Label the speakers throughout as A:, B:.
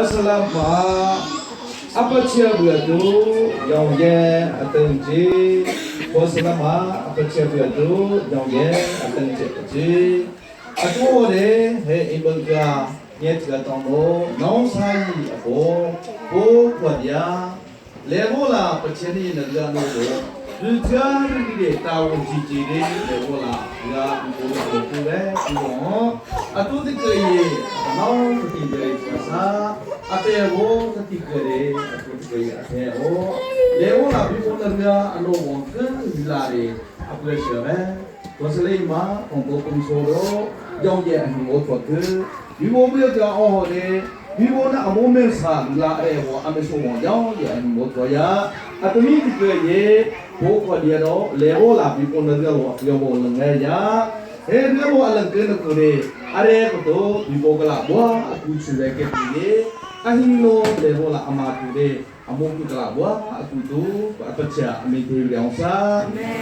A: Salam ma apachia bia tu yong ye ateng ji ko salam ma apachia bia tu yong ye ateng ji ji atu re he ibal ga nye tga tong mo nong sai apo po kwa ya Le bo la Pathian i na ga no bo du tia ri de ta wo ji ji de le bo la ga bo la bo ku le ku lo atu ti ke ye nau ti de cha sa ate wo ti ke de atu ti ke ye ate o le bo la bi bo na ga alo wo ke la de apre she me ko se le ma ong ko kum so ro yong ye an mo to ke bi bo bi ga o ho de ဒီဘောနာအမောမဲဆာလာရဲဟောအမေဆိုမောကြောင့်ရအမောတော်ရအတမီတကရေဘိုးခေါ်ရတော့လေဘောလာပြီးပုံနေတော့ပြောဘောလငယ်ရဟေလေဘောအလံကနကိုရေအရဲကတော့ဒီဘောကလာဘွာအခုချူရဲကတိအဟင်းနိုလေဘောလာအမာတူရေအမောကုကလာဘွာအခုတူအပချာအမေတေရောင်စာ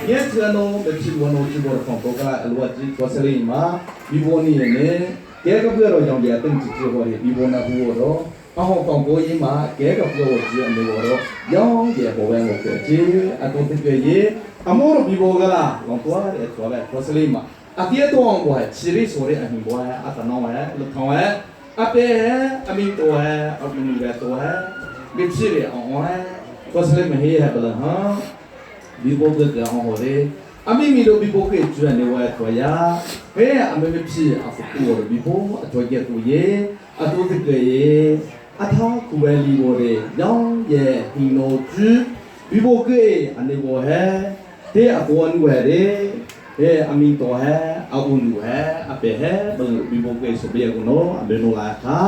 A: ယေချနောမချီဝနောချီဘောခေါတော့ကလာအလောကြီးကောဆလီမာဒီဘောနီနေ ကဲကပြတော့ကြောင့်ပြတင်ကြည့်ကြဟောဒီဘောနာဘူတော့အဟောကောင်ကိုရင်မှာကဲကပြတော့ကြည့်အနေတော့ရောင်းပြဘောပဲကိုကြည့်အတုတကရေအမောဘီဘောကလာလောတော့ရဲဆိုပဲခေါစလေးမှာအတီတော့ဘောချီရီဆိုရအဟင်ဘောအတနောဟဲလထောင်းဟဲအပေဟဲအမီတော့ဟဲအမီတော့ဟဲမချီရီအောင်ဟဲခေါစလေးမဟေးဟဲဘလဟာဘီဘောကကောင်ဟောရေအမိမီတို့ဘီဘောကကျွမ်းနေဝဲထွာရ ဟဲအမေမဖြစ်အဖကူရဘီဘောအထွေကကူယေအတူတကရေအထာကူဝဲလီဘောရေရောင်းရဲ့ဟင်နိုကျူဘီဘောကေအနေဘောဟဲတေအကွန်ဝဲရေဟဲအမီတော်ဟဲအအူနူဟဲအပေဟဲဘလဘီဘောကေဆိုဘေကုနောအဘေနိုလာခါ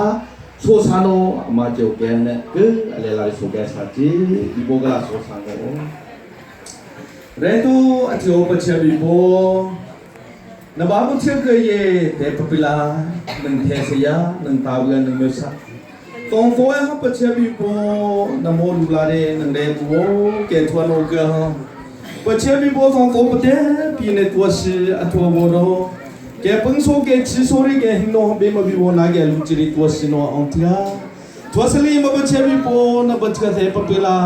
A: ဆိုဆာနိုအမကျုပ်ကဲနဲ့ကေအလေလာဆိုကဲစာချီဘီဘောကလာဆိုဆာကိုရဲတူအချိုပချဘီဘော နဘာမချေကရေတေပပိလာနန်ထေစယာနန်တာဝလနန်မေဆာတုံတောဟပချေဘီဘောနမောလူလာရေနန်ရေဘောကေထွန်โอကဟပချေဘီဘောဆောင်တော့ပတဲ့ပြနေတော့စီအထောဘောတော့ကေပန်းဆိုကေချီဆိုရီကေဟင်းနိုဘေမဘီဘောနာကေလူချီရီတော့စီနောအောင်တျာထွာစလီမပချေဘီဘောနပချကတဲ့ပပိလာ